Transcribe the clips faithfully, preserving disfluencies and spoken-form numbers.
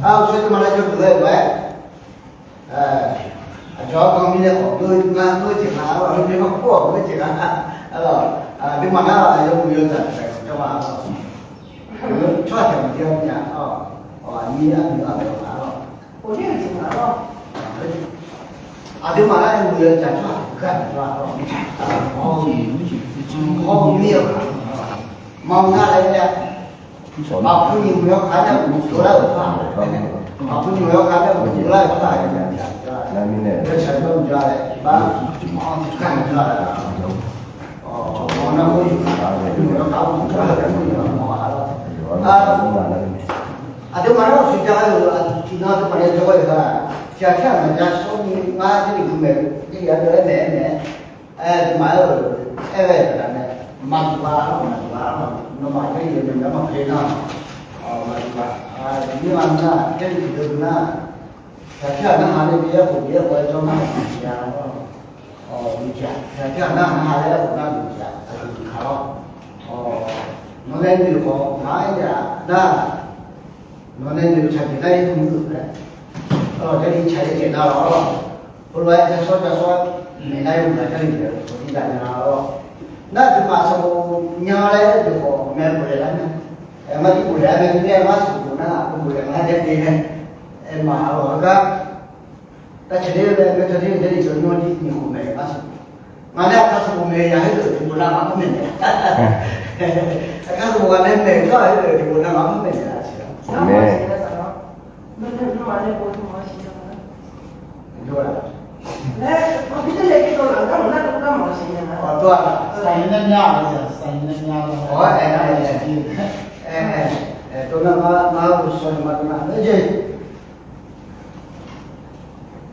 Aqsur aqduimaf laer jawrduq-aer lof-aer, aqcawq-anr kan mirnae khawf dov ngar meur jeq nga, arlawq, mirnae mar kur-awq meur jeq nga, arlawq, aqduimaf nar yawmuiq yawzaq taef-aer jawr ma, arlawq, tsawrhaq taef-aer jawr nya, arlawq, aqnyir arnyir arpoeq nga, arlawq, aqduimaf nar yawmuiq yawzaq tsawrhaq taef-aer jawr, arlawq, hawr-eu mir-eu, maqnga laer aer, maqpur nymq-eu yawkaq nar maqpur dovlar-euq par-aq, maqpur nymq-eu yawkaq nar maqpur dovlar-euq par-aq, yawtsaq jawr-a, iqbax, nar, aqduimaf nar aqsur ja-eu tiqnan aqduimaf nae jawrgar-eu tiqghaq tirghaq maqja shawr ni ngar jarlif gui maeq jarlif ardeuv-aer maeq-aer maeq-aer, aqduimaf aer-euq aer ghae-euq baqdanae, maqduq-a, maqduq-a, nawmaf jarlif-eu maeqnaeq maqpar nar, maqduq-a, mirma nar jarlif tiqdeuv nar, tiqghaq tirghaq narhaq nae bi aerkhof bi aerkhof-aer jawr nar, tiqghaq tirghaq narhaq narhaq laer aerkhof nar, tiqghaq aqduq tiqkaq lawr, nawq nae noeq khawf maq-aer yaf nar, nawq nae noeq tsaq jeq nar-ir hmq-eu laer, arlawq, jarlif tsaq-aer jeq nar lawr, heulof-aer ja shawr ja shawr-aer maeq nar-ir hmq-eu jarlif jeq khawf tir jav nya lawr. Nar aqduimaf sanqbof nya laer deuq khawf mae bof laer nar, aer, ngar jir bof laer mae, mirnae ngar sanqbof nar bof laer ngar jav te nae, aer ma, arlawq, heugar tavtsaeq ler-eu mae, tavtsaeq ler-eu jarlif jawr nymr jir nyiq khof maeq ngar sanqbof, ngaq nae aqkar sanqbof maeq ya-aer deuq tiqbof nav ngaq-anr maeqnaeq, aqkar sanqbof ngaq nae maeq-eu tsawrhaq-aer deuq tiqbof nav ngaq-anr maeqnaeq-a siq-a.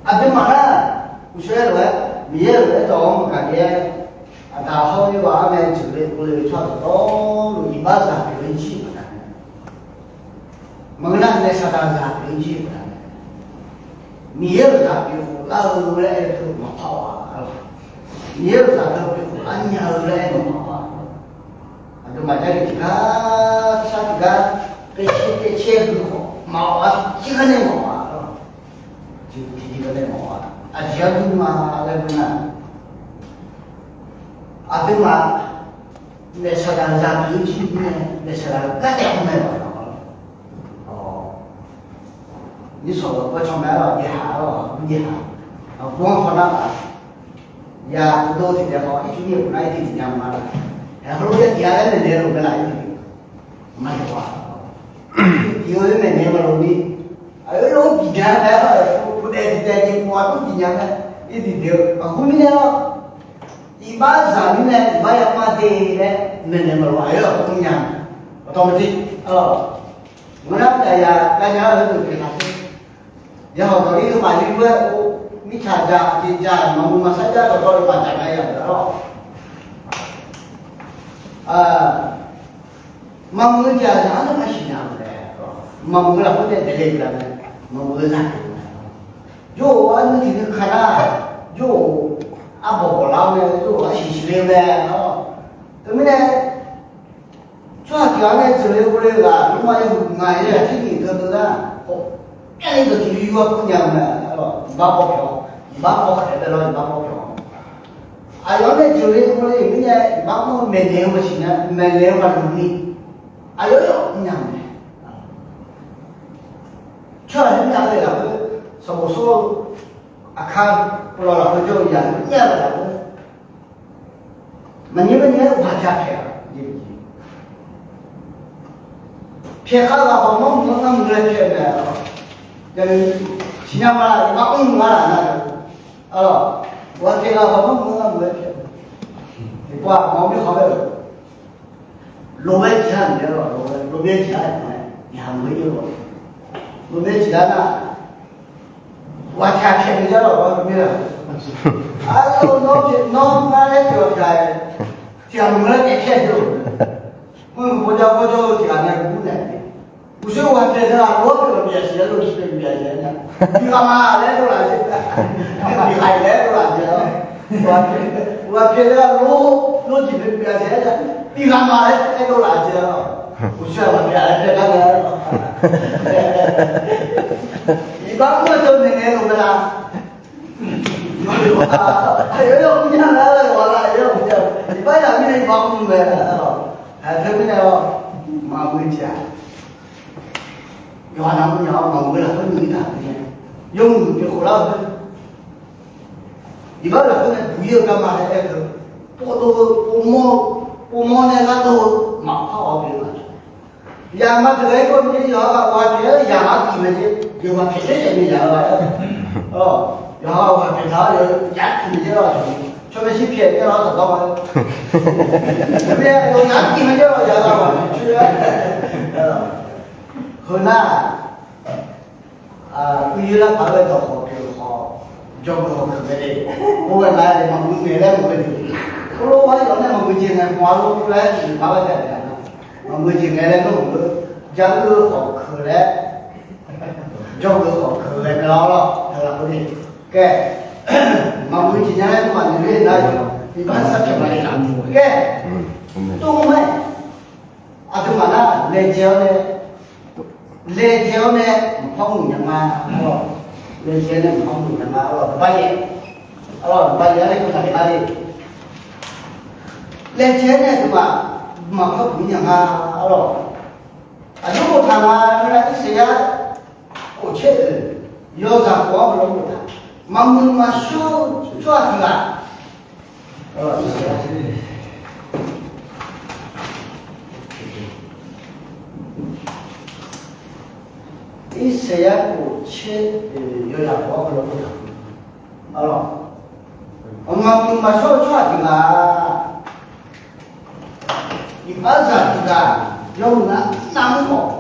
Aqduimaf nar uqshoe lof-aer Miqyaer-euq aerdawq-anr maqgaq ler-aer, aqda hawr-ir ghaq-anr nae jeuqle uvle-eu tsawrhaq dawqtawvluf iqbax zaq pyeuf-eu jir-euq baqdanae, maqngeur nar naef saqdaq zaq pyeuf-eu jir-euq baqdanae, Miqyaer-euq zaq pyeuf khof lar-eu laer aer-eu teu maqpar-a, Miqyaer-euq zaq pyeuf khof lar nya-eu laer aer-eu maqpar-a. Aqduimaf jarlif tiqgar sar tiqgar, pyaev caer pyaev caer-eu khawf maqawq-a, tiqgar nae maqawq-a, tiqgar nae maqawq-a, aqjeq-anr dur ma laer dur nar, aqduimaf naef saqdaq zaq pyeuf-eu jir mirnae, naef saqdaq-eu gartaev-anr mae-awq. Nyirsawq lafkhoer caw mae-awq, jeqhaq-awq, jeqhaq, aqbur-anr hawnar-aq, ya, dov tiqdaeq khawf ircuf nyiq khof nar ircuf tiqnya ma laf, heulof ya tiq-a laer maeqnaeq lof mae laf, ircuf tiq ma laf-a, tiq-eu laer maeqnaeq maqloq ni, aqyawf-anr biqnya mae-awq, pudaef tiqdaev jeq pov-a, ardur biqnya mae, ircuf tiq-eu aqbur mirnae-awr, iqbax zaq mirnae iqbax yamar de laer maeqnaeq maqloq, aqyawf-anr nya, aqdawq maqjeq, arlawq, ngeur nar taqyaq lavnya-eu heudeuq pyeuf taq-eu, yawhawq dawq-ir heumaf-ir lof-aer, mirtsaq dzaq jeq dzaq maqmuiq maqsar dzaq dawqtawvluf maqdzaq nya-eu yaq-euq arlawq, maqmuiq-eu jeq-aq zaq-anr nar maqsiq nya-eu mae, maqmuiq-eu lafkhoer nae daefle-eu mae, maqmuiq-eu zaq pyeuf-eu mae, jawr-euq arnuiv tiq nuikaq nar, jawr-euq arbawq bawqlar-eu mae, jawr-euq arsiq siqle-eu mae, arlawq, teumirnae tsawrhaq tiq ghaq nae jeuqle uvle-eu ghaq, nuima yawhuiq ngaq-ir-a, tirni deuq deuq nar, khawf, pyavni deuq tiq yur yur-a kur nya-eu mae, arlawq, iqbax paw pyawq, iqbax paw khaeq-aer bae lawr, iqbax paw pyawq, aqyawf-anr nae jeuqle uvle-euq mirnae iqbax mr-eu maeqnaeq-eu maqsiq nya, maeqnaeq-eu maqloq ni, aqyawf yawf nya-eu mae. Tsawrhaq nymr nya-eu lafkhoer sanqbof sawr-eu, aqkar pov lawq lafkhoer jawr-eu yaq nymr nya-eu lafkhoer, maqnyir maqnyir-aer ghaq ja pyaeq-a, pyaeq kar-eu ghaq khawf mawrmuiq-anr ngar muiq laer pyaeq-eu mae, siqnya ma laf, iqbax mr-eu ngar laf nar, arlawq, ghaq pyaeq ghaq khawf mawrmuiq-anr ngar muiq laer pyaeq-eu, tiqpov-aq mawr mirkhanq-aer-euq Lof-aer jeq-a, lof-aer jeq-a, yamq-aer jir-awq. Lof-aer jeq-a nar, ghaq tiq ghaq pyaeq-eu jar-awq, ghaq-eu mir-a. Arlawq, nawr pyaeq, nawr ngar laer pyaeq-awq tiq ghaq, tiq ghaq mq laer pyaeq pyaeq-eu. Mr-eu bawjav bawjawr-eu tiq ghaq nae gur naeq-a. Uqshoe ghaq pyaeq teu-aq, lof-aer pyaeq-awq byav siq-aer lof-aer pyaeq byav siq-aer nya. Bighaq ma laer dovlaf jeq, bighaq laer dovlaf jeq-a. Ghaq pyaeq teu-aq, lof, lof jeq pyaeq byav siq-aer nya. Bighaq ma laer aer dovlaf jeq-a. Uqshoe ghaq pyaeq laer pyaeq gar nae-a. Iqbax mr-eu teu naeq naeq-eu loq mae la. Aqyawf yawmr nya lar-eu ghawq la, aqyawf yawmr nya. Iqbax yaq mirnae iqbax mr mae. Aqteu mirnae lawr, maqmuiq jeq-aq, yawqha navmr nya-awr maqmuiq lafkhoer nuiq-ir taq-euq mae. Yawmuiq jeq khof lar-eu khoer, iqbax lafkhoer nae buq-ir-eu garma laer aer-eu, povdov-eu, povmawr, povmawr nae lardov-eu maqpar-awr pyeuf-eu ma. Yaqma deuq-aer gawr-eu jeq yawqha ghaq ghaq pyaeq-aer yaqma tiq mae jeq, yawqha pyaeq taef taef nae yaq-eu ghaq-aer, yawqha ghaq pyaeq taq-awr yawqha tiq mae jeq lawr, tsawrmyanr shir pyaeq taef-awr taqdawr ma. Yawqha tiq mae jeq lawr yaq-eu ghaq ghaq pyaeq coer-aer, heu nar, uiyoer lar paq-aer ghae dawq khawf pyeuf khawf, jawrgeuf khawf keuq mae le. Or ghae ma le maqmuiq ngaeq laer maqghae le. Or lor-aer yawf nae maqmuiq jeq ngaeq hmq-a lor laer siqnya lar-aer taef-a. Maqmuiq jeq ngaeq laer lor maqghae, jaqgeuf khawf keuq laer, jawrgeuf khawf keuq ghae mae lawr lawr, heu lafkhoer ni. Kae, maqmuiq jeq nya laer maqnoeq ler nar, iqbax sar pyaeq ma le laf. Kae, tov mae. Aqduimaf nar laejae-awr nae, laejae-awr nae maqpar muiq nya nga, arlawq. Laejae nae maqpar muiq nya nga, arlawq, daqbar yaef, arlawq, daqbar yaef-aer nae keuv taq le nar le. Laejae nae aqduimaf maqpar muiq nya nga, arlawq. Aqjox boftaq nga laer nar, Irsaqyar khof caer deuq yawzaq khof-anr heulof-aer boftaq, maqmuiq maqshawr-eu tsawrhaq tiq ghaq, Irsaqyar khof caer deuq yawzaq khof-anr heulof-aer boftaq, arlawq, maqmuiq maqshawr-eu tsawrhaq tiq ghaq, iqbaxzaq tiq ghaq yawmuiq nar navmr khawf,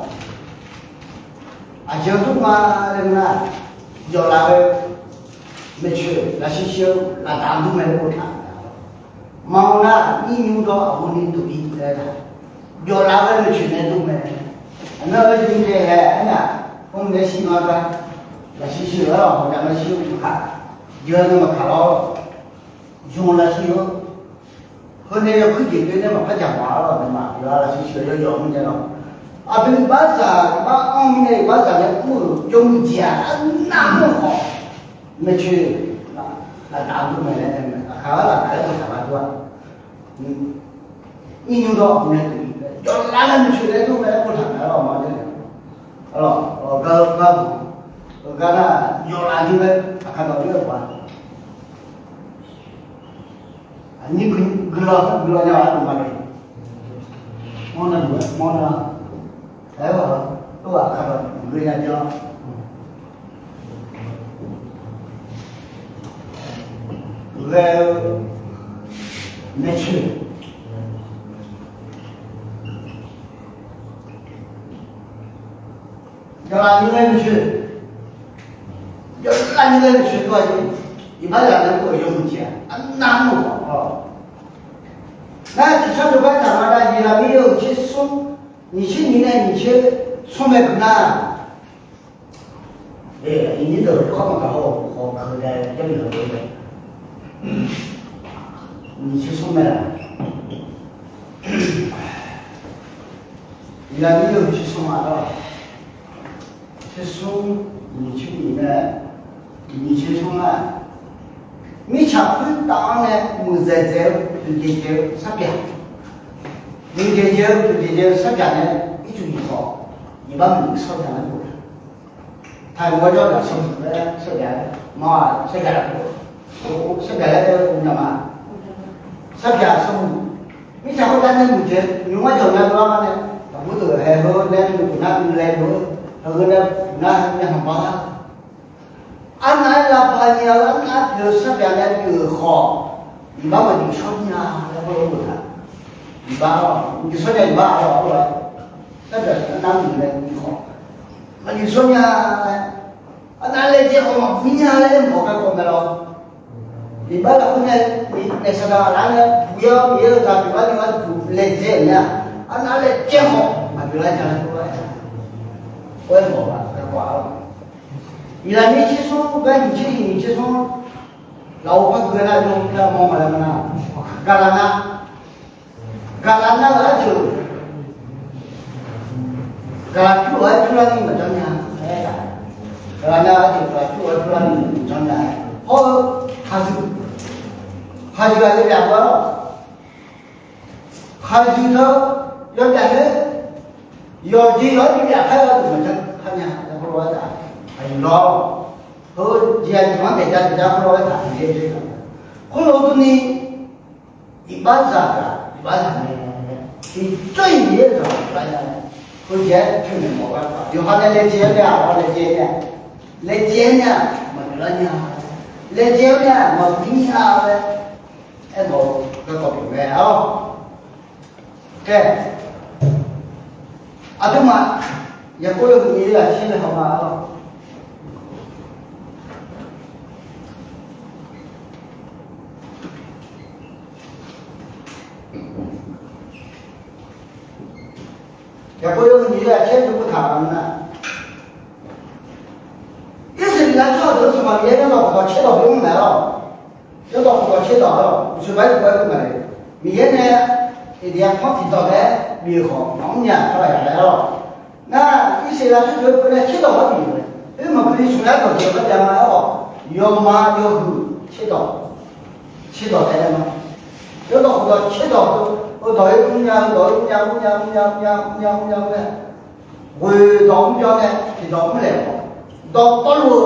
aqjeq-anr dur ma laer nar, yawflaf ghae maeqtsoeq lafshir shir-eu lafdaq dur mae laer boftaq. Maqanr nar, nyir nymr dawr aqgeu ni dov-ir laer taq, yawflaf ghae maeqtsoeq nae dur mae. Aqmyanluf-eu jeq hae aernar, hmq nae shir ma gar, lafshir shir-eu arlawq, hawq nav ma shir-eu maqkaq, jeq-anr nae maqkaq lawr, zmq lafshir-eu, heu nae yawkuir jeq doe nae maqpar dzaq ma arlawq, naeqma pyeuf-a lafshir shir-eu yawjawf mirnae lawr. Aqdui iqbaxzaq iqbax-anr mirnae iqbaxzaq nae mr-euq yawmuiq jeq-aq, arnavmr khawf maeqtsoeq lafdaq dur mae laer aer mae. Aqkaq-anr lafdaq-aer boftaq ma dur-a. Nyir nymr dawr aqgeu nae dov-ir, yawflaf ghae maeqtsoeq nae dur mae laer boftaq mae arlawq, maqanr nae, arlawq, gar-eu gar-eu gar nar, yawflaf nymr laer aqkaq dawq nymr-eu paq-a. Aqnyir guiqlanq guiqlanq nya-awr aqduimaf le, mawrnar duq-aer mawrnar, aer-awr, arlawq, aqkaq dawq guiqlanq nya-awr ghae-eu maeqtsoeq, yawflaf nymr laer maeqtsoeq, yawflaf nymr laer maeqtsoeq dur-a jeq, iqbaxzaq nae mr-euq yawmuiq jeq-aq, arnavmr-eu khawf-awr, nar tiqcar deuq bar taq ma nar, Yeqlaqmir yawhuiq tser smr, nyiq tser nyiq nae nyiq tser smr mae guiqlanq-aq, nyiq nyir deuq kawr maqgaq haw-awq, khawf keuq dae jarlif-eu mae, nyiq tser smr mae-a. Yeqlaqmir yawhuiq tser smr-aq, tser smr, nyiq tser nyiq nae nyiq tser smr nar, mirtsaq khoertav-anr nae muiqdzaeq dzaeq-eu, muiqdzaeq dzaeq-eu sarbyaq, muiqdzaeq dzaeq-eu, muiqdzaeq dzaeq-eu sarbyaq nae ircuf nyiq khawf, iqbax maqmuiq shawr nya laer boftaq. Taqnymr-aer jawr-eu ghaq sanqbof laer sarbyaq-aer ma, sarbyaq-aer, sarbyaq laer uvnaq ma, sarbyaq sanqbof, mirtsaq khoertav nae muiqdzaeq nymr-anr jawq nya dovlar ma nae, taqbur deuq haeq heu nae muiq nar laeq-eu, haeq heu nae muiq nar nae hanqbar lar. Arnav-aer lavpaq nya-eu arnav-aer pyeuf-eu sarbyaq nae pyeuf-euq khawf, iqbax maqdui shawr nya laer hawr-eu boftaq. Iqbax-awr maqdui shawr nya, iqbax-awr-aer sarbyaq arnav muiq nae muiq khawf, maqdui shawr nya laer, arnav laejae khawf maqbui nya laer mawf gar khawf mae lawr. Iqbax lafkhoer nae, naef saqdaq ghaq lar nae buq-ir-awr Miqyaer-euq zaq pyeuf gar ni gharduq laejae-euq nya, arnav laejae khawf maqbi lar nya laer hawr-eu, hawr-aer mawf-eu gar khawf-a. Yeqlaqmir tser smr gar nyiq tser nyiq, nyiq tser smr, lafov par gui-aer nar jawr-aer mawr ma laer ma nar, gaqlaq nar, gaqlaq nar-euq arjeuq, gaqlaq pyur-aer pyur lar ni maqjanr nya-a. Ghaqnav-eu tiqpov lafjur-eu jawrlar ni janrnya-aer hawr-eu khaqzuiq, khaqzuiq ghaq yawbyav-eu-awr, khaqzuiq teu yawbyav-aer yawqjeq yawq-anr bibyav kar-eu maqjanr kar nya-a. Khoerlof-aer taf aqyuif lawr, heu jeq aqyuif-anr daefja daefja khoerlof-aer taf aqyuif-aer, khoerlof durni iqbaxzaq ghaq iqbaxzaq nae tiqjawr-iq Miqyaer-euq zaq maqlar nya-a. Heujeq-aer teunaeq mawf gar paq yawqha nae laejae-aer nae-aq, laejae-aer nae, laejae-aer nae-aq maqpyeuf lar nya-a, laejae-aer nae-aq maqbir nya-a laer aermawf-eu garkawv pyeuf mae-awr. Khaer, aqduimaf Yaqkov yawhuiq nyiq-eu aqtser nae haw ma-awr. Yaqkov yawhuiq nyiq-eu aqtser nae boftaq-eu nar, Irsaqleqlav tsawrhaq deuq-anr Sanqpaq Miqyaer yawrdawq khofdawq tserdawq bimr naeq-awr, yawrdawq khofdawq tserdawq-awr uqshoe bar-aer dawq-aer dov ma le. Miqyaer nae Iqdeq-a panr tiqdawq taef-aer bif-euq khawf maqmr nya-a, tawrlaq yaq laer-awr. Nar, Irsaqleqlav tsawrjeuq-anr keuvni tserdawq ghawr bif-euq mae. Oermawf keuvni smq nar dawq jeq ghawr jav ma-awr, yawma yawhuiq tserdawq, tserdawq taef-aer ma. Yawrdawq khofdawq tserdawq-eu dawq-aer mrnya-eu dawq-aer mrnya mrnya mrnya mrnya mrnya mrnya mrnya mrnya mrnya ghoeq dawq mrnya nae tiqdawq mrlaeq-awq. Dawqtawvluf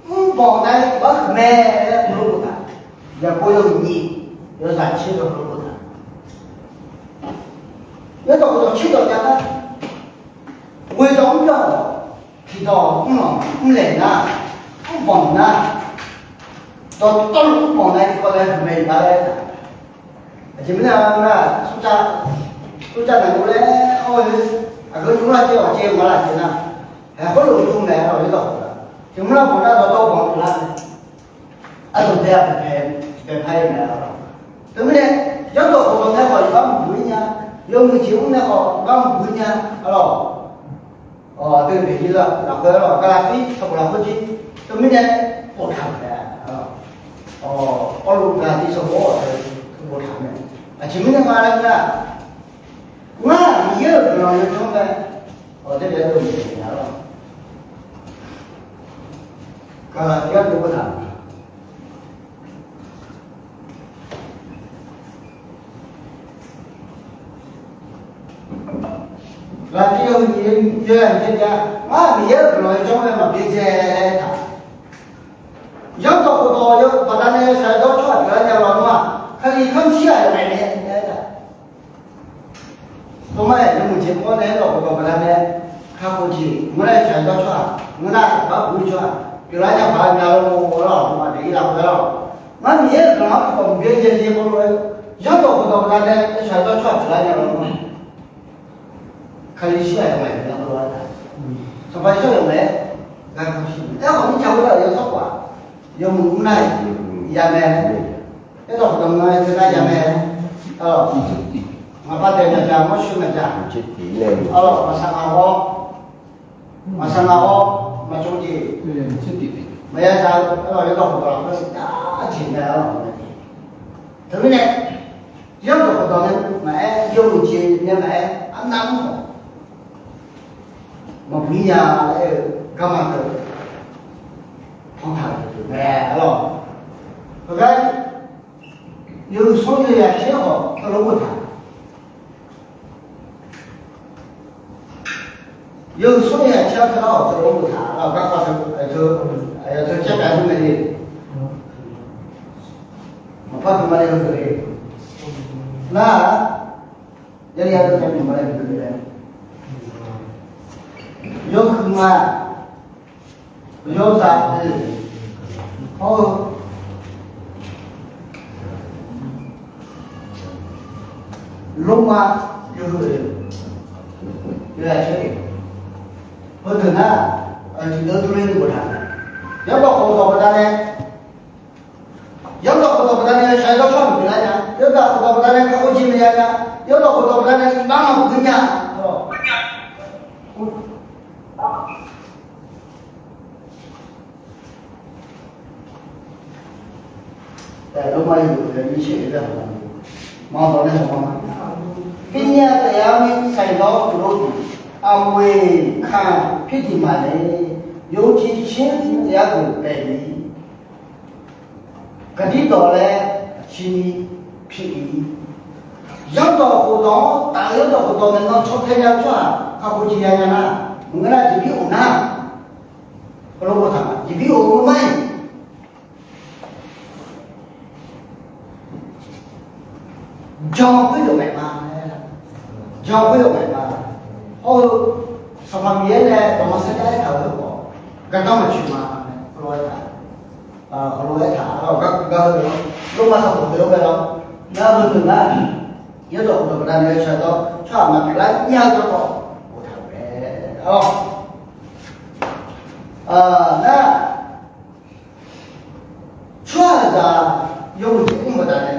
mrbanq nar-aer iqbax huiq mae laer heulof boftaq. Yaqkov yawhuiq nyiq yawzaq tser-eu heulof boftaq. Yawrdawq khofdawq tserdawq jav nar, ghoeq dawq mrnya-awq. Tiqdawq mrlanq mrlaeq nar, mrbanq nar, dawqtawvluf mrbanq nar tiqkawv laer huiq mae iqbax laer taq. Aqjeq mirnae nar, smrcav, smrcav naqgov laer-awr-eu, aqgeu nymr lar caev awq caev nga laf caev nar, aer khoerlof-aer dov mae-awr yawrdawq khofdawq. Tiq mr lar banq nar dawqtawv banq lar mae. Ardawq dae-aq baeqpae, baeqpae-ir mae-awr. Teumirnae, yawrdawq khofdawq nae khawf iqbax maqbuq-ir nya, yawmuiq jeq mr nae khawf iqbax maqbuq-ir nya, arlawq. Aqdui daefzir lafkhoer arlawq, Gaqlaqtir sanqbof lafkhoer jir, teumirnae boftaq-euq mae. Pawrluv Gaqlaqtir sanqbof-awr teu boftaq mae. Aqjeq mirnae nga laer nar, ngar Miqyaer-euq guiqlanq yawdzanr mae. Awq, teumirnae dov-eu jeq nya-awr, Gaqlaqtir-anr dov boftaq-euq mae. Gaqlaqtir yawhuiq nyiq yawzaq nyiq tser jav, ngar Miqyaer-euq guiqlanq yawdzanr mae maqbyaerdzae laer taq. Yawrdawq khofdawq yawdawq baqdanae shaqzanq dawr tsawrhaq pyeuflar nya-eu lawnmr-aq, Kali kanr shir-aq yawqmaeq nae laer taq. Tawrmar-aer yawmuiq jeq mr-awr nae yawrdawq khofdawq baqdanae kakhof jeq ngeur nar-aer shaqzanq dawr tsawrhaq ngeur nar-aq iqbax buq-ir tsawrhaq pyeuflar nya paq-aer nya lawr-awr lawr, aqduimaf daefzir lafkhoer lawr. Ngar Miqyaer-euq guiqlanq-anr tiqkawv maqbyaerdzae jeq hawr lof-aer, yawrdawq khofdawq baqdanae shaqzanq dawr tsawrhaq pyeuflar nya lawnmr-aq, Kali shir-aq yawqmaeq nae laer taq. Sanqpaq Yeqsur yawqmaeq-aer gar kanr shir-eu aerkhawf, mirtsaq khoertav-euq yawsanr khawf-aq, yawmuiq mr nar-iq ya mae. Yawrdawq khofdawq nga teunar ya mae. Maqpav daeq maqjaq, mawrshoe maqjaq, maqsaq ngaq-awr, maqsaq ngaq-awr, maqcawq jeq maqya dzaq-eu arlawq, yawrdawq khofdawq lafkhoer jar jeq mae arlawq. Teumirnae, yawrdawq khofdawq nae maqaer, yawmuiq jeq nae maqaer, arnavmr khawf maqbuq-ir nya laer-eu garma teu panqtaq-euq mae arlawq. Heugar yawhuiq smr yawzaq tser khawf teulof boftaq. Yawhuiq smr yawzaq tser-anr teulof-aer boftaq. Arlawq, garkawv teu, aqyawf teu, aqyawf teu caer taef-a nmr mae le. Maqpar teu ma le, yawhuiq le. Nar-aq, yawhuiq ma, yawhuiq ma, yawzaq oeq hawr-eu Lormav yawhuiq oeq, yawzaq tser oeq, heudeuq nar-aq, tiqdeuv durler ni boftaq. Yawrdawq khofdawq baqdanae, yawrdawq khofdawq baqdanae shaqzanq dawr tsawrhaq maqpyeuflar nya, yawrdawq khofdawq baqdanae kakhof jeq maqya nya, yawrdawq khofdawq baqdanae iqbax maqbuq nya. Lormav yawhuiq oeq, nyiq tser oeq-anr, maqdawq nae hawq ma, ပညတ်တရားမင်း ဆိုင်သောသူတို့သည် အမွေခံဖြစ်သည်မှလည်း Yawjeq caer-eu tiq yargeuf bae-ir, gaqdir dawq laer aqcini pi-ir, zanrdawq khofdawq-anr taf-eu zanrdawq khofdawq naeq nan caw tae nya-eu tsawrhaq kakhof jeq ya nya nar, maqngeur nar jeqbir of nar, heulof-aer boftaq-a, jeqbir of-eu mar-iq jan khoer yawqmaeq ma, jan khoer yawqmaeq ma. Hawr-eu Sanqpaq Miqyaer nae dawqma sarjax aertaq-euq aerkhawf, gardanr maqtsoeq ma, heulof-aer taq, heulof-aer taq-a gar gar heu-eu lawr, lormav sanqbof deuq-anr bae lawr, nar heu deuq nar, zanrdawq khofdawq baqdanae shaqdawr tsawrhaq maqpyeuf lar nya-eu dawqtawv boftaq-euq mae. Nar, tsawrhaqzaq yawmuiq jeq mr baqdanae,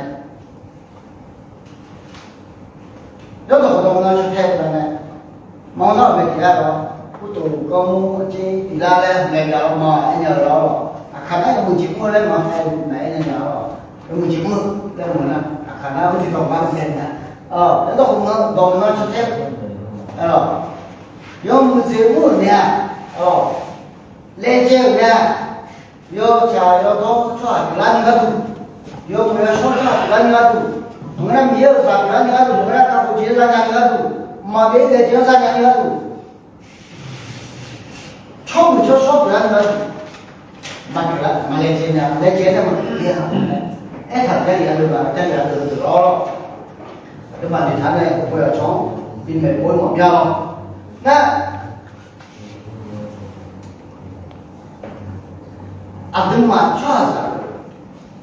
zanrdawq khofdawq nan caw tae baqdanae, maqanr nar-euq mae tiq lar lawr, kurtof ganrmr arjer tiq lar laer maeqnaeq-awr ma aernya-eu lawr, aqkaq nar yawmuiq jeq mr-eu laer maqaer-eu maqaer nya nya-awr, yawmuiq jeq mr-eu laer maqaer nar, aqkaq nar mr tiq dawq ma maqaer nya. Zanrdawq khofdawq nan dawq nan caw tae, yawmuiq jeq mr-euq nae-aq, laejae-euq nae-aq, yawtsaq yawdawr tsawrhaq pyeuflar ni gharduq, yawmuiq yawshawr tsawrhaq pyeuflar ni gharduq, maqngeur nar Miqyaer-euq zaq pyeuflar ni gharduq, maqngeur nar kakhof jeq-anr za nya ni gharduq, maqbyav-ir daef jeq-anr za nya ni gharduq, tsawrmuiq tsawrshawr pyeuflar ni gharduq, maqpyeuf lar, maqlaejae nya, laejae-aer nae maqpyeuf ler-a laer aertaq-euq Jarlif ardeuv-aq, Jarlif ardeuv deuq lawr. Aqduimaf noeqtaq nae ghofkhof yawqcawq-anr bimaeq pov-aer maqbya lawr. Nar, aqduimaf tsawrhaqzaq,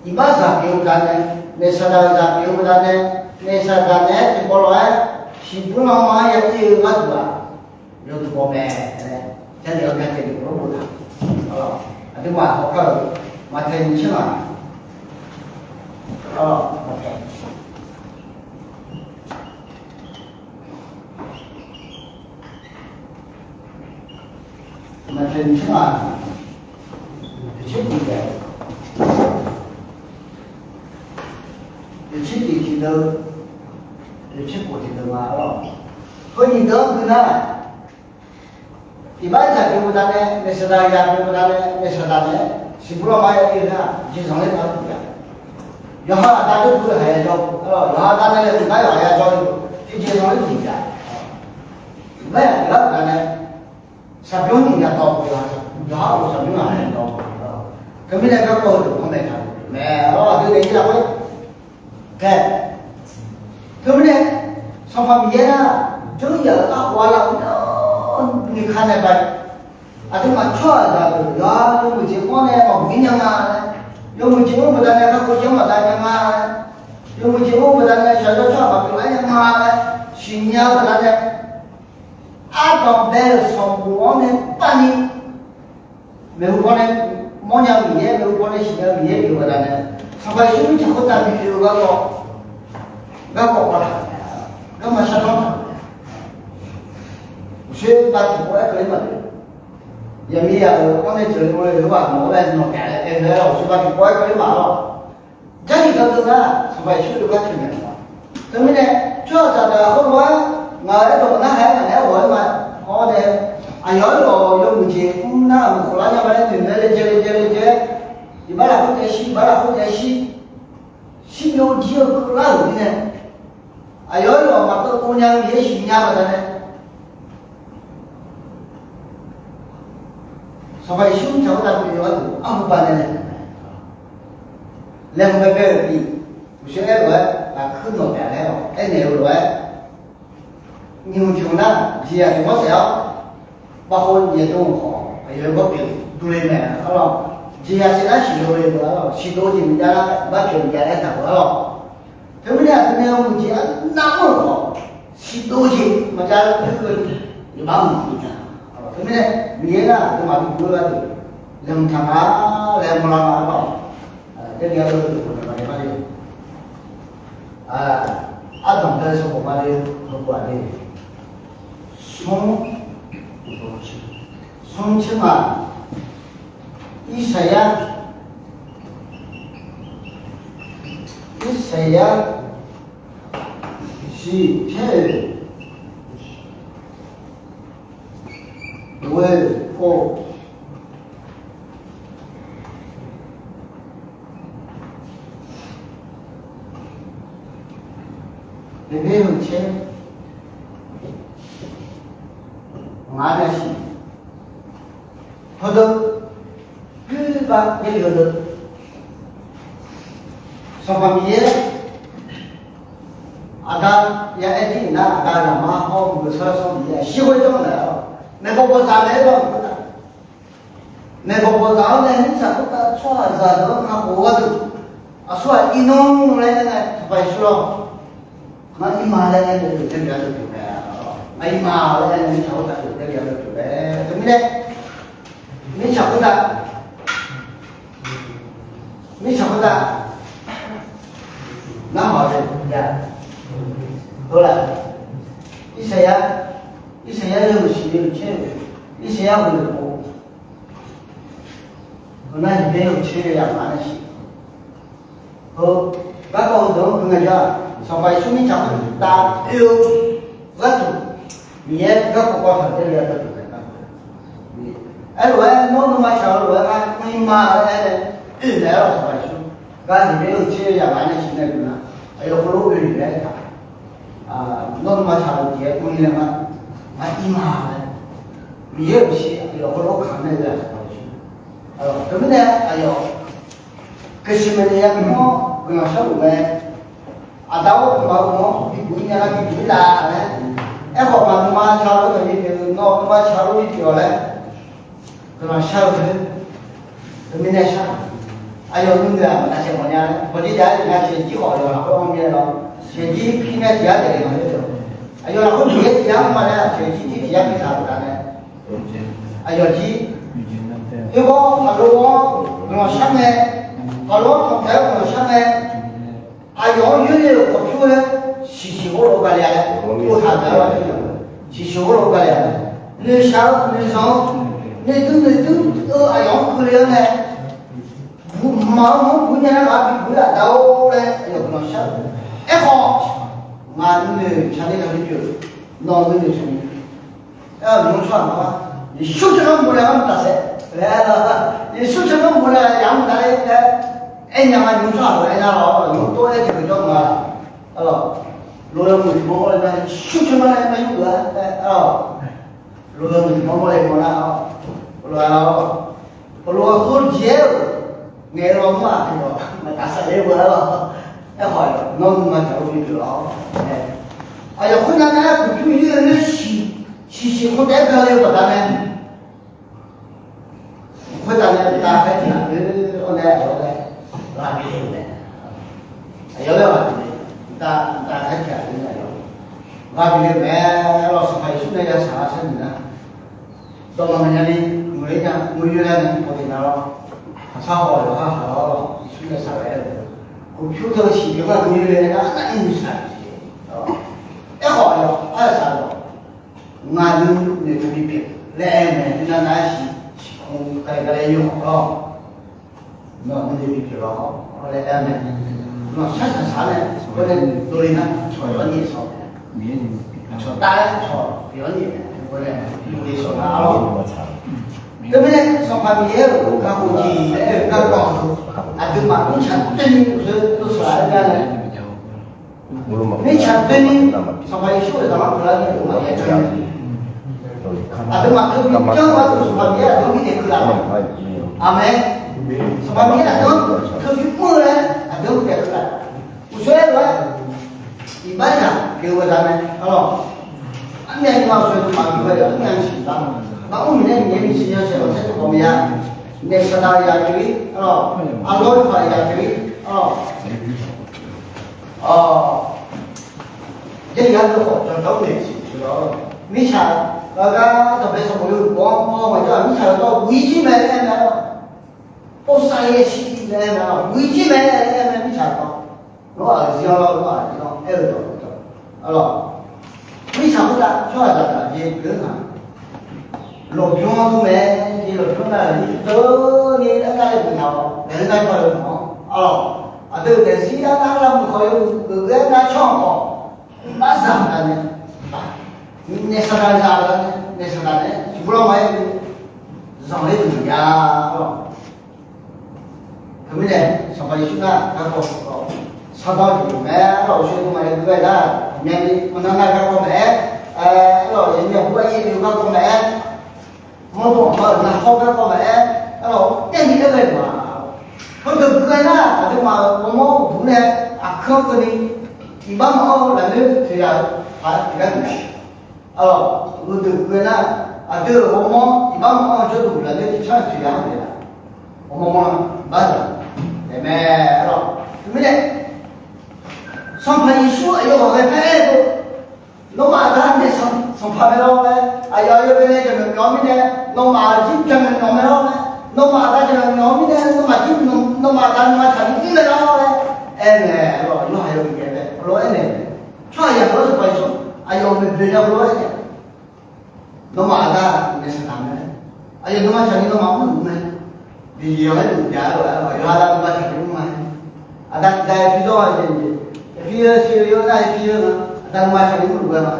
iqbax zaq pyeuf-eu baqdanae, naeq saqdaq zaq pyeuf-eu baqdanae, naeq saqdaq naeq-aer tiqkawv lof-aer siqbur lanma-anr ya ir-eu gharduq-aq, yawduq baw mae laer, Jarlif-anr byacaevni ghofkhof taq. Aqduimaf hawkar-euq Maqtaeq nyiq tser ngaq, Maqtaeq Maqtaeq nyiq tser ngaq, oeq tser tiq, oeq tser tiq tiqdeuv, oeq tser khof tiqdeuv ma lawr. Heu nyiq deuv-anr gui nar, iqbax zaq pyeuf-eu baqdanae, naeq saqdaq zaq pyeuf-eu baqdanae, naeq saqdaq naeq-aer siqbur lanma ya ir-eu nar, jeqzanq ler ma-aer tiqjav. Yawqha aqda jawrduq-eu haiq ya jawr, yawqha aqda nae laeqhmq gar yawqha ya jawr-eu, tiqjeq zanq ler tiqjav. Iqbax zaq pyeuflar-euq baqdanae, saqbymr nyiq ya dawq-eu, yawqha-euq saqbymr ghaq nae dawq-eu. Teumirnae garkawv heudeuq-anr naeq taq-euq mae. Awr, aqdui naeq-ir lafkhoer tae. Teumirnae Sanqpaq Miqyaer nar, jawryaf-euq arkhof arlaf-eu nar, nuikar nae bae, aqduimaf tsawrhaqzaq deuq yawqha yawmuiq jeq mr-awr nae maqbuq-ir nya nga laer, yawmuiq jeq mr-eu baqdanae kakhof jeq-anr maqdav nya nga laer, yawmuiq jeq mr-eu baqdanae shaqzawr tsawrhaq maqpyeuf lar nya nga laer, siqnya-eu baqdanae, ardanq bae-euq sanqbof-anr nae bavni, maeqhu paw nae mawrnya-eu Miqyaer, maeqhu paw nae siqnya-eu Miqyaer pyeuf-eu baqdanae, Sanqpaq Yeqsur mirtsaq khoertav bipyeuf-eu garkawv, garkawv paw taq-euq mae, garma shardanr taq-euq mae. Uqshoer bav tiqpov-aer keuvler maqle. Yaqmir yaq-euq mawrnae jeuq le mawrle-eu ghaq nawq-anr laer nawq pyaq-aer aer-eu-aer, uqshoer bav tiqpov-aer keuvler maqle-awq. Jarlif dawqdeuv nar, Sanqpaq Yeqsur deuq gar teq maeq-a. Teumirnae tsawrhaqzaq deuq-aq khoerlof-aer ngaq-euq aerdawq narhaq-aer ngaq naeq-aer ghawq-aer ma. Awr nae, aqyawf-anr yawmuiq jeq mr nar, mq khof lar nya ma laer noeq mae, laejae laejae laejae, iqbax lafkhoer tae shir, iqbax lafkhoer tae shir, shirbyov jir-eu keuvlar-euq mirnae, aqyawf-anr yawf maqkeuv pov nya-eu Miqyaer siqnya-eu baqdanae, Sanqpaq Yeqsur mirtsaq khoertav bipyeuf-eu gharduq arhu banae laeqhmq mae. Laeqhmq baebae-euq tif, uqshoe aer-eu lof-aer lafkhoer nawq pyaq laer-awq aernaeq-eu lof-aer, nymq tiq nar jeqzaq tiq mawr saef-awr, bavkhov nyaef dov-euq khawf aqyawf-aer bawrpyeuf durle mae arlawr. Jeqzaq saef nar siqdov le-eu arlawr, siqdov jeq maqjav nar bawrpyeuf maqjav laer taq-euq arlawr. Teumirnae aqdui nae yawmuiq jeq arnavmr-euq khawf, siqdov jeq maqjav-eu, iqbax mq maqjav. Teumirnae Miqyaer nar aqduimaf bighoer gharduq laeqhmq taq nga laer mawrlar ma arlawr. Jarlif ardeuv deuq khof naeq maqle ma le. Ardanq bae-eu sanqbof ma le, heugar le. Smr, smr tser ngaq, Irsaqyar, Irsaqyar shiq tser-oeq, oeq pov, Heqbyaer yawhuiq tser, ngaq-anr nae siq, heudeuq, guirdeuv, Sanqpaq Miqyaer, aqda ya aer jir nar, aqda zaqmar hawr-eu Miqyaer shirghoer janr-eu naeq-awr, maeqbawq bawqdzaq naeq-aer lar-euq khoertav, maeqbawq bawqdzaq-anr nae mirtsaq khoertav tsawrhaqzaq deuq-anr kakhof-eu gharduq, aqsurghaq irnmr laer aernar, Sanqpaq Yeqsur lawr, ngar ir ma laer aernaeq-eu deuq taef-aer bif-a deuq pyeuf mae. Ngar ir ma laer aernaeq mirtsaq khoertav deuq taef-aer bif-a deuq pyeuf mae. Teumirnae, mirtsaq khoertav, mirtsaq khoertav narhaq-eu ya, heular, Irsaqyar, Irsaqyar yawhuiq siq yawhuiq tser, Irsaqyar yawhuiq khof, heunar Heqbyaer yawhuiq tser yawhuiq yamq-anr nae siq. Heu, garkawv heudeuq-anr guiqlanq ya, Sanqpaq Yeqsur mirtsaq khoertav oe-eu gharduq, Miqyaer garkawv kawv taq-euq taef-aer bif-a deuq pyeuf mae. Aerlof-aer nawr nuima shaq-eu lof-aer ngar ir ma laer aer-eu oe naeq-aer lawr, Sanqpaq Yeqsur gar Heqbyaer yawhuiq tser yawhuiq yamq-anr nae siq nae guiqlanq, aqyawf heulof oe-euq laer aertaq, nawr nuima shaq-eu jeq-aer mr-ir laer ngar, ngar ir ma laer, Miqyaer-euq shiq aqyawf heulof kamq nae-eu-aq, Sanqpaq Yeqsur. Teumirnae aqyawf Gaqsiqmaqni yamq-anr guiqlanq sharluf mae. Aqda-or, maqmawr-anr bibuq-ir nya nar bibuq-ir laf laer, aerkhawf maqnuima shaq-eu lof-aer, nawr nuima shaq-eu lof-aer bipyeuf-awq laer guiqlanq shar-eu teu, teumirnae shar. Aqyawf nuinoeq-aq maqnav saef mawf nya laer, bawqjir jav-aer tiqnav saef jir khawf aqyawf lafkhoer-anr myae lawr, saef jir pirnae tiq yar daef-eu maqngeur-a. Aqyawf lafkhoer Miqyaer tiq yar mr ma laer, saef jir jir tiq yar bi taq-euq taf nae, aqyawf jir, oergawr khaqlo-anr guiqlanq shar ngae, khaqlo-anr khanqtaeq-aer guiqlanq shar ngae, aqyawf-anr yoerle-euq khawf pyur-aer siqsiq ghawrlof gale-a laer, ov taq-euq gar-a, siqsiq ghawrlof gale-a laer, noeqshaq-eu noeqzanq-eu noeqdui noeqdui-eu aqyawf-anr keuvle-awr nae, buqmaq-eu manr buq-ir nya nar ghaq bibuq-ir laf da-or laer aqyawf guiqlanq shar-eu. Aerkhawf, ngaq nuinoeq tsaqler taqler pyeuf, nawq nuinoeq tsaqler pyeuf. Aer-eu nymr tsawrhaq nar-aq, Yeqsur tsanr-anr maqle-a ngar maqtaf saef laer, Yeqsur tsanr-anr maqle-a yamq maqtaf laer aer nya ma, nymr tsawrhaq lof-aer nar-awr nymr tov-aer tiqkeuv jawr ma. Arlawq, loq-eu muiq tiq mawr mawr le nar, Yeqsur tsanr-anr laer nar yurgeuf-a, arlawq, loq-eu muiq tiq mawr mawr le mawr nar-awr, loq-a-awr, loq-eu khoer jeq-aer-euq ngaeq-eu lawnmr-aq tiqdawq maqtaf saef ler-eu arlawq. Aerkhawf nawr nuima taq-eu bipyeuf-awr, aqyawf khoernav nar-aer kuqpyur yoer-eu siq, siqsiq khoertav-aer gale-eu baqdanae, khoertav nae mqtav khaer tiq ghaq deuq-awr nae aqyawf laer ghaq bif le-euq mae. Aqyawf laer ghaq bif le, mqtav mqtav khaer tiq ghaq deuq-awr nae aqyawf ghaq bif le-euq mae. Arlawq, Sanqpaq Yeqsur nae yashaq-a sharnoeq nar, dawqma maqnya ni muiq-aer nya, muiq-aer nya ni pawqtiq na lawr, khaqsar haw-awq yawqha haq-awr Yeqsur nae shaq-aer-eu, uqpyur teu siq pyeuf-anr aqdui le-aer nar arnavni noeqshaq-eu jeq. Aerkhawf aqyawf arsaq-awq, ngaq nuinoeq taq bipyeuf laer aer mae. Nar nar-aer siq, siqkmq kale kale yawr-awq lawr, nawq nuinoeq bipyeuf lawr laer aer mae. Nawq shar shaq shaq nae, khoer nae dovle nar cawq-anr nyaef shawr, cawq tar-aer cawq pyeuf-anr nyaef mae. Khoer nae dovle shawr nar-awr, teumirnae Sanqpaq Miqyaer-euq kakhof jeq laer aer-eu garkawv, aqduimaf mirtsaq doeni uqshoe dovsaq-aer gar nae, mirtsaq doeni Sanqpaq Yeqsur-euq zaqlanr peuqlar ni aqduimaf yajanr, aqduimaf teubi janr-eu gharduq Sanqpaq Miqyaer aqdui-anr bi daef keuvlaf-a. Aqmeq. Sanqpaq Miqyaer aqdui-anr teubi mr-eu laer aqdui-anr bi daef keuvlaf. Uqshoe aer-eu lof-aer, iqbax-ir taq pyeuf-eu baqdanae arlawq, armyav nymrma uqshoe aqduimaf bi ghae-eu armyav siq lar, ngar mr-euq nae Miqyaer miqshi yawshaef lafsaer tiqkawv maqya, naef saqdaq yaq pyeuf-ir arlawq, arlawr yawpaq yaq pyeuf-ir arlawq. Jarlif yar deuq khawf janr taq-awr naeq siq siq lawr, mirtsaq gar gar dawqbae sanqbof yawhuiq pov-anr mawr maqjanr-aq mirtsaq dawq buq-ir jir mae laer aer mae arlawq. Povsav yaeq siq laer aer mae arlawq, buq-ir jir mae laer aer mae mirtsaq dawq. Nawr-aq zir-awr lawr, nawr-aq zir-awr aer-eu dawq dawq arlawq. Mirtsaq khoertav tsawrhaqzaq taf jeq pyeuf-eu nga, lmqbymr-anr dur mae, jeq lmqbymr nar-aq ni teu ni aernar-aer guiqlanq-awq naeq-aer nar jawr-eu mawq-anr arlawq. Aqdui-euq daefzir arnar lavmuiq khawf yawmuiq geuf-aer nar tsawrhaq khawf, iqbax zaq-euq gaq nae, naef saqdaq zaq-euq gaq nae, naef saqdaq nae tiqbur lar ma-aer zanqler deuq maqjav arlawq. Teumirnae Sanqpaq Yeqsur nar garkawv sanqbof sardawr jeq pyeuf mae arlawq. Uqshoe dm maqya dui-aer nar Aqmyavni maqnar nar garkawv maqaer, aerlawq, aqmyavni aqbur aqyir-eu garkawv maqaer, mawrdo aqma-euq narhawr garkawv maqaer, aerlawq, aerni aer ghae-euq ma. Heudeuq ghae nar, aqduimaf-euq ghawrmawr uqduq nae aqkanr keuvni iqbax maqanr-eu lafnoer toeqyaq-eu paq-aer tiqgar naeq-a. Aerlawq, heudeuq ghae nar, aqdui-euq ghawrmawr iqbax maqanr-eu jawrduq lafnoer tiqcar toeqyaq-anr naeq-a. Ghawrmawr mawr iqbax zaq naeq mae. Aerlawq, teumirnae Sanqpaq Yeqsur aqyawf ghaq ghae par aer-eu, nawmaf aqda nae sanqpaq mae lawr laer, aqyawf aqyawf bae nae jaqmyawf myawf-eu mirnae, nawmaf jir jaqmyawf myawf mae lawr laer, nawmaf aqda jaqmyawf myawf-eu mirnae, nawmaf jir, nawmaf aqda nuima tsaqni mr mae lawr laer aernaeq-awq. Yawhaq yawqha-anr aernaeq, tsawrhaqzaq-anr Sanqpaq Yeqsur aqyawf maeqboeq nya hawr-awr aernaeq, nawmaf aqda nae saqdaq mae, aqyawf nuima tsaqni nawmaf mrluf mae. Jeqjeq-anr aerluf jav-aer lof-aer, yawqha aqda nuima tsaqni mr ma. Aqda tiqdav-aer pyur dawr-a jeq, pir-eu shir-eu nar, pir-eu nar, aqda nuima tsaqni mrluf ghae ma.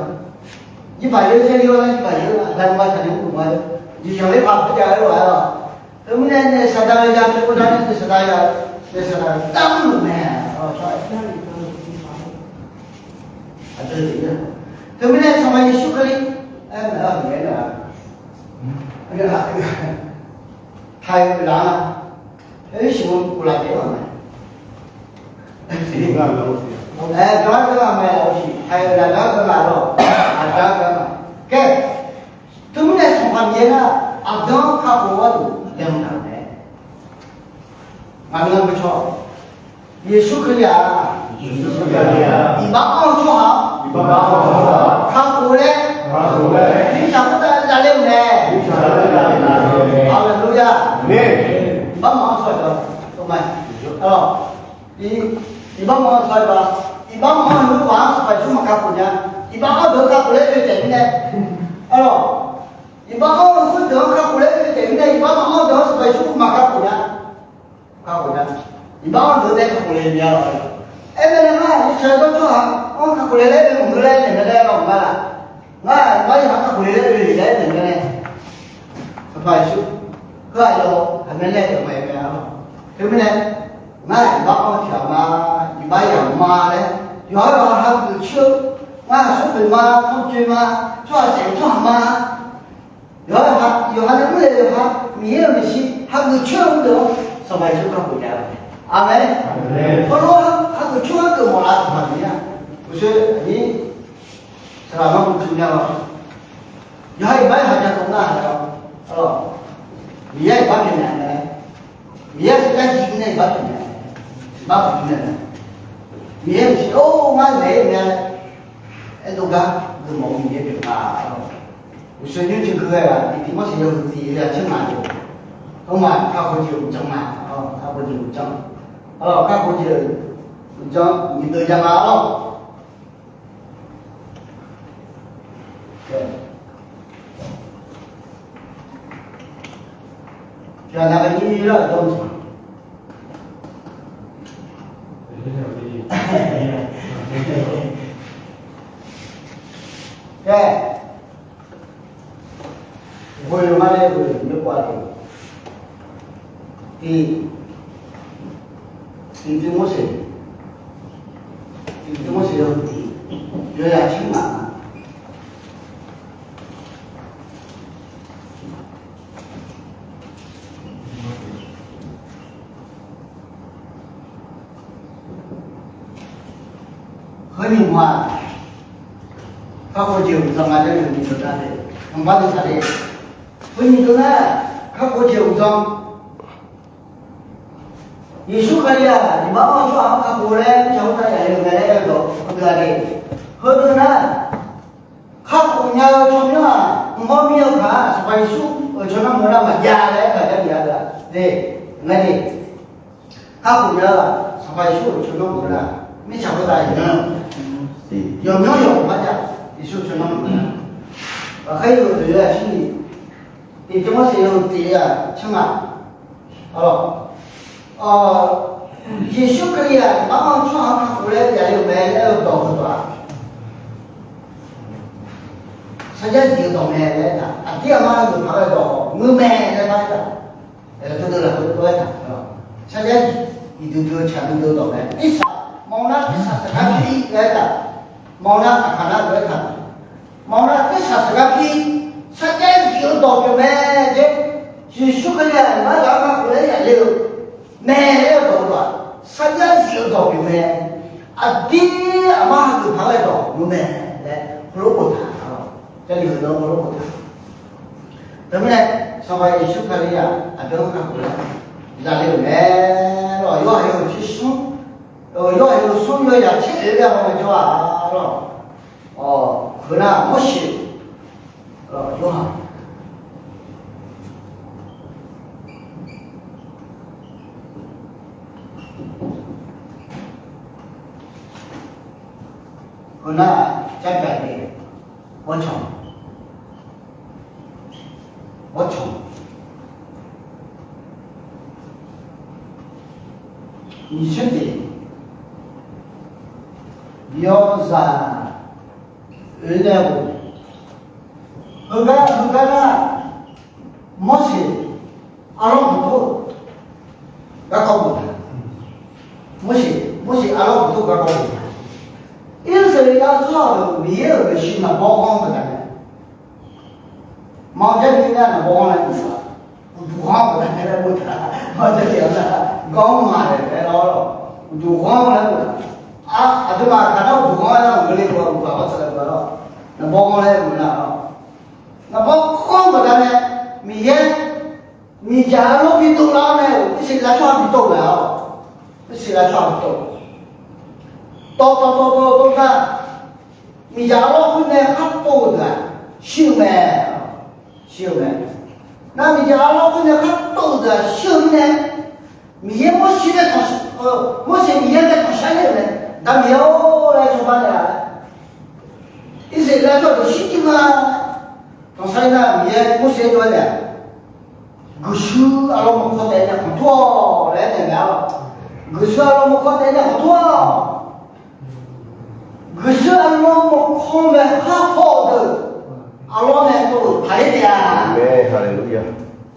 Jirbaq yeur saerli-awr nar, jirbaq yeur nar, aqda nuima tsaqni mrluf ma. Jeqjeq-anr aerluf jav-aer lof-aer-awq. Teumirnae naef saqdaq-eu ya pyeuf-eu nar, naef saqdaq ya, naef saqdaq dar mrluf mae. Teumirnae Sanqpaq Yeqsur Kali aer-eu, taq-eu laf-a, aer siq-eu uvlaf taef-a mae. Aer, gar gar mae, taq-eu laf gar gar mae lawr, aqgar gar ma. Kae, teumirnae Sanqpaq Miqyaer nar, aqdui-anr kakhof gharduq laeqhmq taq-euq mae. Ngaq-anr geur caw, Yeqsur Kali-aq, iqbax anr-eu tsawrhaq kakhof laer, mirtsaq khoertav zale-euq mae. Haleluya. Iqbax maqanr tsawrhaq, iqbax maqanr tsawrhaq, iqbax maqanr-eu khoerghaq-anr Sanqpaq Yeqsur maqkakhof nya. Iqbax anr-eu deuq-anr kakhof laer oe taef mirnae, aerlawq, iqbax anr-eu khoerdeuq-anr kakhof laer oe taef mirnae, iqbax maqanr-eu deuq-anr Sanqpaq Yeqsur maqkakhof nya. Kakhof nya. Iqbax anr-eu deuq-anr nae kakhof le nya lawq. Aernaeq nar, iqbax anr-eu tsawrhaq-anr kakhof le laer oe maqngeur laer naeq mae laer lawq ma laq. Ngar iqbax yawqha kakhof le laer oe-euq laer naeq mae laer, Sanqpaq Yeqsur, heu aqyawf haqmae laer taef mae mae-a lawq. Teumirnae, ngar iqbax anr-eu tiqghaq ma, iqbax yaq ma laer, yawqha yawqha hageuf coer-eu, ngar aqsur poeq ma, tanrjoe ma, tsawrhaq saef-eu tsawrhaq ma, yawqha yawqha nae mr le yawqha, Miqyaer-euq maeqshi hageuf coer-eu deuq-anr Sanqpaq Yeqsur kakhof nya-a. Aqmeq. Heulof-aer hageuf coer-eu deuq mawf laf-eu Sanqpaq Miqyaer-a. Uqshoe aqnyir saqlaq nanrbo tmr nya lawr. Yawqha iqbax yawqha ja tov nar-a lawr. Miqyaer iqbax pyaeqnaeq mae. Miqyaer sarjax jir nae iqbax pyaeqnaeq, iqbax pyaeqnaeq mae. Miqyaer-euq siq-or ngar naeq-aer nae aerdov gar geufmawf-eu Miqyaer pyeuf ma. Uqshoe nymr tiq geu ghae-aq, Iqtimorseq yawhuiq tiq yawzaq tser ngaq-eu, heumaq kakhof jeq uqdzan ma. Kakhof jeq uqdzan, kakhof jeq uqdzan nyiq deuq ja ma lawr. Yawqha navmaqnyir lar-euq dawr-eu Khaer, ghoe-eu ma laer ghoe-eu nymr pov-a de. Tiq, Tiq Tiqmorseq, Tiq Tiqmorseq yawhuiq tiq, yawzaq tser ngaq. Heu nyiq ma, kakhof jeq uqdzan nga laer nyiq deuq nar de, nymq bar deuq taq de. Heu nyiq deuq nar, kakhof jeq uqdzan. Yeqsur Kali-aq, iqbax anr-eu tsawrhaq-anr kakhof laer mirtsaq khoertav yaf le-euq mae laer aer-eu dawq heudeuq-a de. Heudeuq nar, kakhof nya-eu tsawrmyanr-aq, mqmawr mir-eu paq-aq, Sanqpaq Yeqsur-euq tsawrmyanr meuq nar maqjav laer aer-eu gaq-a de. Ngar de, kakhof nya-eu-aq, Sanqpaq Yeqsur-euq tsawrmyanr meuq nar, mirtsaq khoertav yawqmyanr, yawqmyanr yawq maqjav, Yeqsur-euq tsawrmyanr meuq nar. Ghaqkhaer yawhuiq deuq-aq shir ni, Tiq Tiqmorseq yawhuiq tiq-aq tser ngaq. Yeqsur Kali-aq, iqbax anr-eu tsawrhaq-anr kakhof laer yaf le-euq mae laer aer-eu dawq heudawq-aq, sarjax zif-eu dawq mae laer aer-aq, aqdir aqma aqdui paq-aer dawq ngeur mae laer bar aer-aq, teu deuv lafkhoer dov-aer taq, sarjax zif duidui-eu tsaq duidui-eu dawq mae. Irsaq mawr nar irsaq saqgar pir laer aer-aq, Mawr nar aqkaq nar lof-aer taq, mawr nar tersaq saqgar pir sarjax zif-eu dawq pyeuf mae. Jeq, Yeqsur Kali-aq, aqmar zaq-anr kakhof laer yaf le-eu mae laer-eu dawq-eu-aq, sarjax zif-eu dawq pyeuf mae. Aqdir aqmar hageuf paq-aer dawq nmr mae laer heulof boftaq-a. Jarlif-eu dawq heulof boftaq. Teumirnae Sanqpaq Yeqsur Kali-aq aqdui-anr kakhof laer yaf le-euq mae. Lawq, yawhaiq-eu tser smr, yawhaiq-eu smr yawzaq tser oeq laer haw ngaejawr-aq lawq. Heunar Morseq, yawhaiq heunar-aq, jarpyaeq ni, bawrtsanq, bawrtsanq, nyiq tser tiq, yawzaq oeq nae-euq, heugar heugar nar, Morseq arlawr huqtawr garkawv boftaq. Morseq, Morseq arlawr huqtawr garkawv boftaq. Irsaqleqlav tsawrhaq-euq Miqyaer-euq maeqshi naqbawr ghanr baqdanae, maqjav ni nar naqbawr ghanr laer boftaq. Uqduq ghanr baqdanae laer boftaq. Maqjav ni nar ghanr ma laer aer lawr, uqduq ghanr laer boftaq. Aqduimaf kaq nar uqduq ghanr laer-aq, ngeur le-eu uqduq ghanr tsaevlar lawr, naqbawr ghanr laer boftaq lawr. Naqbawr ghanr baqdanae, Miqyaer miqdzaq arlawr bidov lar-awr nae-euq Irsaqleqlav tsawrhaq bidov-eu mae-awq. Irsaqleqlav tsawrhaq bidov, tawv tawv tawv tawv tawv gar, miqdzaq arlawr khoer nae khar tov-eu deuq-aq shir-eu mae. Shir-eu mae. Nar miqdzaq arlawr khoer nae khar tov-eu deuq-aq shir-eu mirnae, Miqyaer Morseq nae tanq, Morseq Miqyaer nae tanqshar ler-euq mae. Daq Miqyaer-or laer cawba naeq-a laer, Irsaqleqlav tsawrhaq deuq shir jir ma. Tanqshar ler nar Miqyaer Morseq-anr jov-aer naeq-a, guiqshuir arlawr maqkawr taef-aer nae khanqtur-awq laer aernaeq mae-awq. Guiqshuir arlawr maqkawr taef-aer nae khanqtur-awq. Guiqshuir arlawr maqkawr mae khar haw-eu deuq, arlawr nae tov-euq taqler taef-a.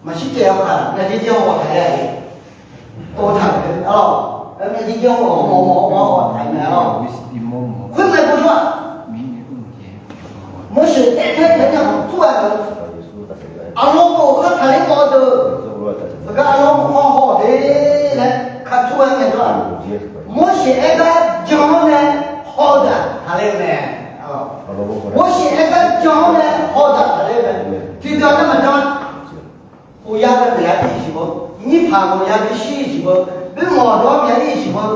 Maqshir taef-awr khaq nae jirjir-anr ghawq taqler-a. Tov taq-euq arlawr, nae jirjir-anr ghawq mawf mawf-awr ghawq taq-eu mae-awq. Khoer mae bawr-aq, Morseq aertae taef-aer nae khanqtur-a-euq, arlawr tov-euq khar taqler mawf-eu deuq, heugar arlawr maqkawr haw-awq de laer khartur-aer ngaejawr-aq, Morseq aer gar jan-awr nae haw-eu deuq-aq taqler-eu mae. Morseq aer gar jan-awr nae haw-eu deuq-aq taqler-eu mae. Tiqdeuq nar maqjan. Khof ya bae maqya ir-iq siq beu, nyir paq maqya ir-iq siq beu, boermawq dawr maqya ir-iq siq beu,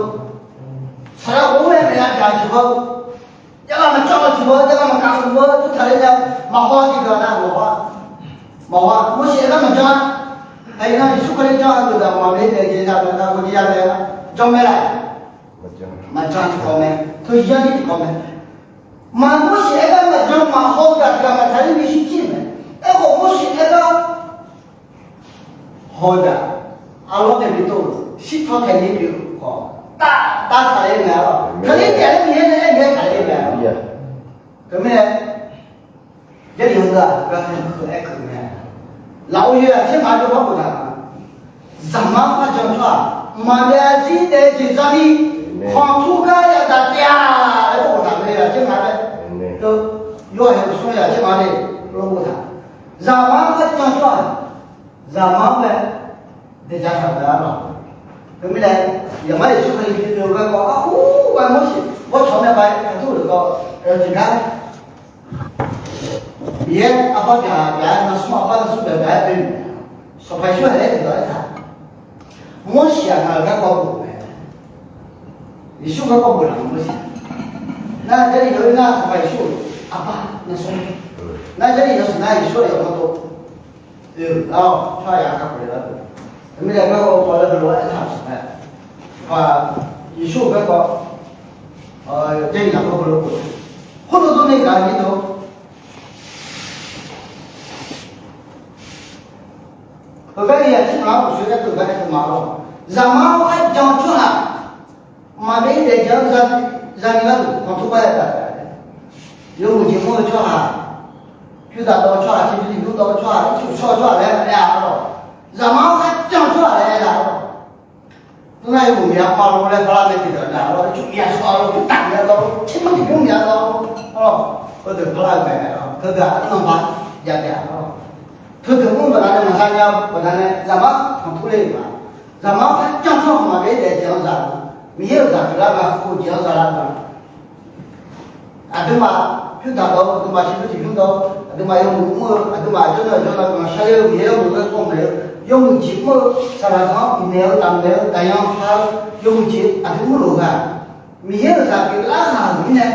saqlaq khof-anr nae maqya gaq siq beu, javghaq maqcawv siq beu, javghaq maqkaq siq beu, tov taqler nae maqhaw tiqdeuq nar maqhaw-a. Maqhaw-a. Morseq aer gar maqjan-a. Aqyawf nar Yeqsur Kali janr-eu deuq-aq maqmaqle naeq jeq nar maqnar ghoe-ir-a mae-a, jan mae laf. Maqjan tiqkawv mae. Teu yar-ir tiqkawv mae. Maq Morseq aer gar maqjan maqhaw-eu deuq-aq tiqghaq maqtaqler-eu shir jir mae. Aerkhawf Morseq aer gar haw-eu deuq-aq, arlawr nae bi tov-euq shirtaw taeq ni pyeuf-eu khawf, tav tav taqler mae-a. Taqler taef-aer Miqyaer nae aer ngae taqler mae-a. Teumirnae, Jarlif-eu deuq-aq, gar nae heu aer keuv mae. Lafov yaer-aq tser maq jawr bar boftaq-a. Zaqmar-anr kharjan-eu tsawrhaq, maqbyav zarzir daef-eu jeq za ni, khanqtur gar yadaq taef-a. Aer boftaq mae-a tser maq-a laer. Yawhaiq smr yaq tser maq-a laer boftaq. Zaqmar-anr kharjan-eu tsawrhaq, zaqmar-anr mae daeqja taq-euq mae-a lawq. Teumirnae, Zaqmar Yeqsur Kali bi oe-eu garkawv arhu ghaq Morseq bawrtsanq nae ba-aer khartur-euq garkawv, tiqgar Miqyaer aqbar byaq byaq-aer, navsmr aqbar navsmr byaq byaq-aer oe-euq mae. Sanqpaq Yeqsur haiq laer tiqdawq aertaq, Morseq-aq ngaq-euq garkawv bof-euq mae. Yeqsur garkawv bof laf-euq Morseq. Nar Jarlif yawf-aer nar Sanqpaq Yeqsur aqbar navsmr, nar Jarlif yawshuif nar Yeqsur-aq yawqha dov oe-euq gar-awr tsawrhaq yaf kakhof le-a. Teumirnae garkawv pawlaer heulof-aer aertaq-euq mae. Yeqsur-euq garkawv Jarlif lafkhoer heulof bof, khoerdov dov nae gaq-eu nyir dov. Heugar ni-aq, tiqmar uqshoe aer deuq gar aer deuq ma lawr. Zaqmar-anr kharjan-eu tsawrhaq, maqbyav ir daef jan-anr zani gharduq khanqtur gar yadaq taef-a. Yawmuiq jeq mr-eu tsawrhaq, pyurdaq dawv-eu tsawrhaq, tiqdui tiqdui dawv-eu tsawrhaq, ircuf shawr-eu tsawrhaq laer maqaer-a lawq. Zaqmar-anr kharjan-eu tsawrhaq laer aer-a lawq. Nar yawmuiq maqya pavlov laer parlar mae tiqdeuq daq lawr, yawmuiq ya shawr-a lawr, taf ya lawr, tsermanr tiqbymr ya lawr, arlawr, heudeuq parlar-eu mae-a, teudeuq-aq arnan ba jav taef-a lawr. Teudeuq mr-eu baqdanae maqza nya-eu baqdanae zaqmar tanqpur le-euq ma. Zaqmar-anr kharjanr tanrhaq maqbyav-ir daef jeq-anr za-eu, Miqyaer-euq zaq pyeuflar-eu baqkhof jeq-anr za lar-eu ma. Aqduimaf pyur daq dawr-eu, aqduimaf shir pyur tiq pyur dawr-eu, aqduimaf yawmuiq mr-eu, aqduimaf jawrnan jawrnan guiqlanq shar-eu, Miqyaer yawmuiq-anr kawv maeq-eu, yawmuiq jeq mr-eu, saqlaq ganq-anr bifnaeq-eu, daq maeq-eu, daq yan par-eu, yawmuiq jeq aqdui mrlof-eu ghaq, Miqyaer-euq zaq pyeuflar ghaq-euq mirnae,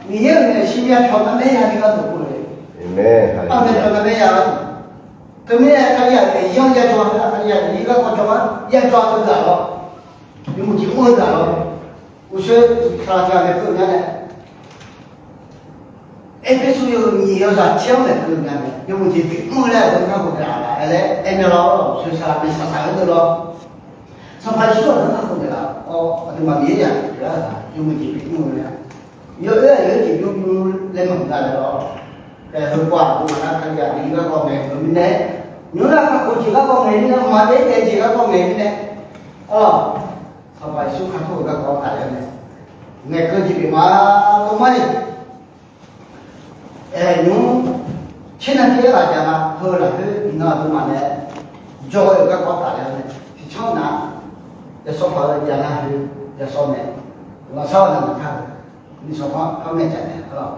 Miqyaer-euq naeq-aer shirmyav pyawq narmaer ya ni gharduq pov-eu, armaer pyawq narmaer ya-eu. Teumirnae Kalizaq daefzir-anr yajawr-a, Kalizaq daefzir garkawv jawr-a, yajawr-a teu daq lawr, yawmuiq jeq mr-eu daq lawr, uqshoe saqlaq tiq ghaq nae keuv-eu nya nae Erpersu yawhuiq nyiq yawzaq tir-anr maeq keuv-eu nya mae, yawmuiq jeq bimr-eu laer aqdui kakhof naeqlaf-a laer aer mae lawr, uqshoe saqlaq maeqsaq saq-aer deuv lawr. Sanqpaq Yeqsur aqdui kakhof naeqlaf-awr aqduimaf Miqyaer yaq pyeuflar-euq yawmuiq jeq bimr-eu laer, yawoer-aq yawoer jeq bimr laer maqngeur-a laer lawr. Ae, heukawv aqduimaf nar Kalizaq daefzir garkawv ngaeq-eu mirnae, nymr nar kakhof jeq garkawv ngaeq mirnae, maqdaef-ir daef jeq garkawv ngaeq mirnae, arlawr, Sanqpaq Yeqsur kakhof-eu garkawv tafler-awr nae, ngaeqkeuv jeq pyeuf ma, tov mar-iq Ae, nymr tser nan tser ghaq jav ma, heu lafkhoer iqnan aqduimaf nae jawr-eu garkawv tafler-awr nae tiqcanr nar, yawsawr paq-eu jav nar heu yawsawr mae, lanqsar-eu navmaqtaq-eu, nishawq par par ngaeqjaq nae arlawr.